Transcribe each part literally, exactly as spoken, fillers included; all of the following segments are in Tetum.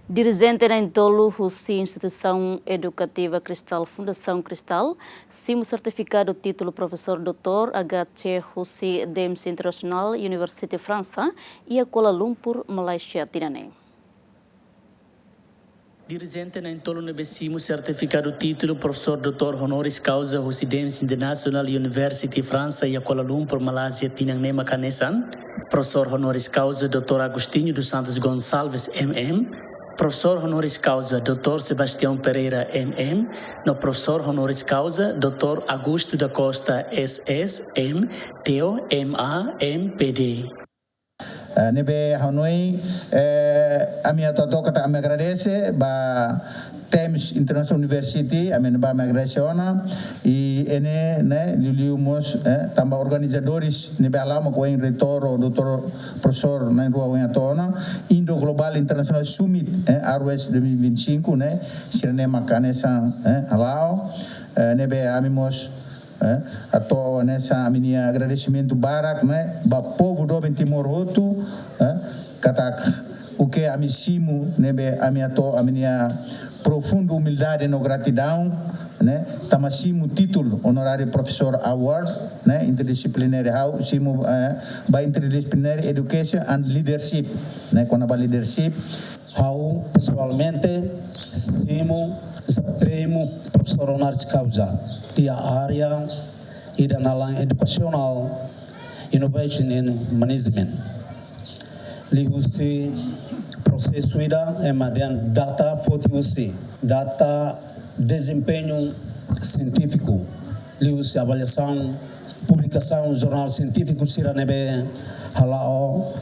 Dirijente na'in-tolu husi Instituisaun Edukativa Cristal, Fundasaun Cristal, simu sertifikadu títulu Profesór Doutór H C husi DEMS International University Fransa iha Kuala Lumpur, Malaysia, tinan ne'e. Dirijente na'in-tolu ne'ebé simu sertifikadu títulu Profesór Doutór Honoris Causa husi DEMS International University Fransa iha Kuala Lumpur, Malázia, tinan ne'e maka hanesan: Profesór Honoris Causa Doutór Agostinho dos Santos Gonçalves, M M, Profesór Honoris Causa Doutór Sebastião Pereira, M M, no Profesór Honoris Causa Doutór Augusto da Costa, S S, M, T O, M A, M, P D. Eh, ne'ebé ha'u hanoin, eh, ami atu toka ta ami agradese ba DEMS International University, ami ne'ebá ami agradese ona, i ne'e, ne'e, liuliu mós, eh, tanba organizadores ne'ebé hala'o mak ohin Reitór, Doutór Profesór na'in-rua ohin hato'o ona, Indo Global International Summit, eh, R U S dois mil e vinte e cinco, ne'e, sira-ne'e mak hanesan, eh, hala'o, eh, ne'ebé ami mós, eh, hato'o hanesan ami-nia agradesimentu barak, ne'e, ba povu doben Timor hotu, eh, katak o que ami simu, ne'ebé ami hato'o ami-nia profundu umildade no gratidaun, ne'e, tanba simu títulu Honorary Professor Award, ne'e, interdisciplinary, ha'u simu, eh, ba Interdisciplinary Education and Leadership, ne'e, kona-ba leadership. Ha'u pesoalmente simu prémiu Profesór Honoris Causa iha área ida naran Educational Innovation and Management. Liuhusi prosesu ida ema dehan data foti husi, data dezempeñu sientífiku, liuhusi avaliasaun, publikasaun jornál sientífiku sira ne'ebé hala'o,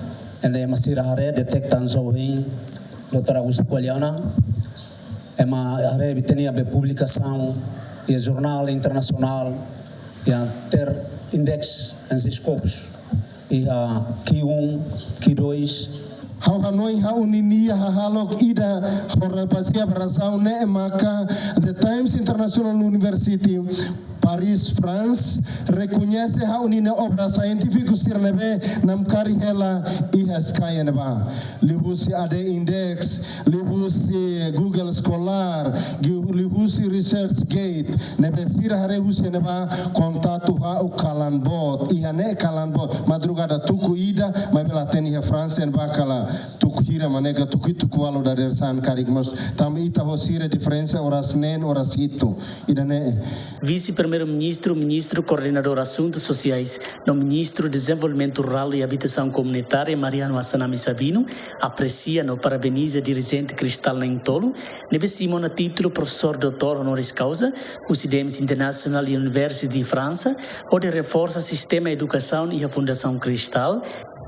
ne'e ema sira haree, deteta hanesan ohin Doutór Augusto ko'alia ona, ema haree ita-nia be publikasaun iha jornál internasionál, iha ter index and scopus, iha Q um, Q dois. Ha'u hanoin ha'u-nia hahalok ida hodi bazeia ba razaun ne'e maka The Times International University, Paris, France, rekoñese ha'u-nia obra sientífiku sira ne'ebé namkari hela iha Sky ne'ebá. Liuhusi A D Index, liuhusi Google Scholar, liu-, liuhusi ResearchGate, ne'ebé sira haree husi ne'ebá, kontatu ha'u kalan boot, iha ne'e kalan boot, madrugada tuku ida, maibé la hatene iha Fransa ne'ebá kala tuku hira, mak ne'e ka tuku, tuku ualu dadeer-saan karik mós, tanba ita ho sira diferensa oras neen, oras hitu, ida-ne'e. Vise-Primeiru-Ministru, Ministru Koordenadór Asuntus Sosiais, no Ministru Dezenvolvimentu Rurál i Abitasaun Komunitária, Mariano Assanami Sabino, apresia no parabeniza dirijente Cristal na'in-tolu, ne'ebé simu ona títulu Profesór Doutór Honoris Causa husi DEMS International University Fransa, hodi reforsa sistema edukasaun iha Fundasaun Cristal,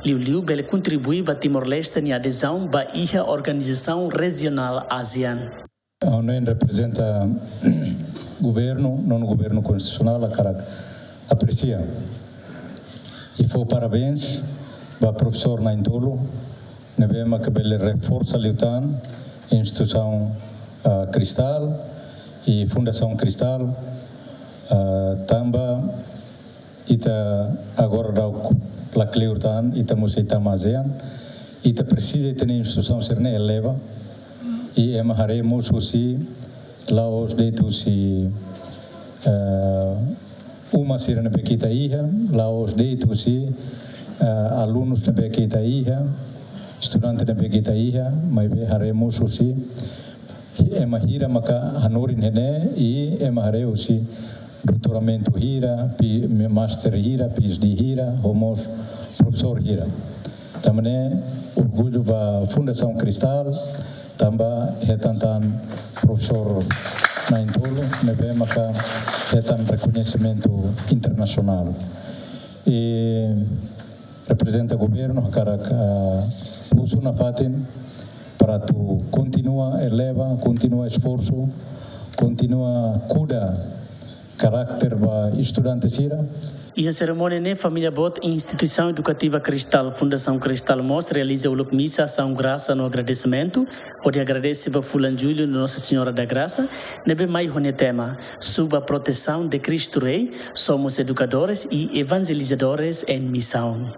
liuliu bele kontribui ba Timor-Leste nia adezaun ba iha organizasaun rejionál ASEAN. Ha'u hanoin reprezenta governu, nonu governu konstitusionál, hakarak apresia i fó parabéns ba profesór na'in-tolu, ne'ebé maka bele reforsa liután instituisaun, ah, Cristal i Fundasaun Cristal, ah, tanba ita agora daudaun la kleur tan, ita mós ita ASEAN, ita presiza ita-nia instituisaun sira-ne'e eleva, i ema haree mós husi la'ós de'it husi, eh, uma sira ne'ebé ke ita iha, la'ós de'it husi, eh, alunus ne'ebé ke ita iha, estudante ne'ebé ke ita iha, maibé haree mós husi ema hira maka hanorin iha ne'e, i ema haree husi doutoramentu hira, pi-, master hira, P H D hira, ho mós profesór hira. Tanba ne'e orgullu ba Fundasaun Cristal, tanba hetan tan profesór na'in-tolu, ne'ebé maka hetan rekoñesimentu internasionál. I reprezenta governu, hakarak, ah, husu nafatin para atu kontinua eleva, kontinua esforsu, kontinua kuda karakter ba estudante sira. Iha serimónia ne'e, família boot Instituisaun Edukativa Cristal, Fundasaun Cristal mós realiza uluk misa asaun grasa no agradesimentu, hodi agradese ba fulan Jullu Nossa Senhora da Graça, ne'ebé mai ho nia tema, sob a proteção de Cristo Rei, somos educadores e evangelizadores em missão.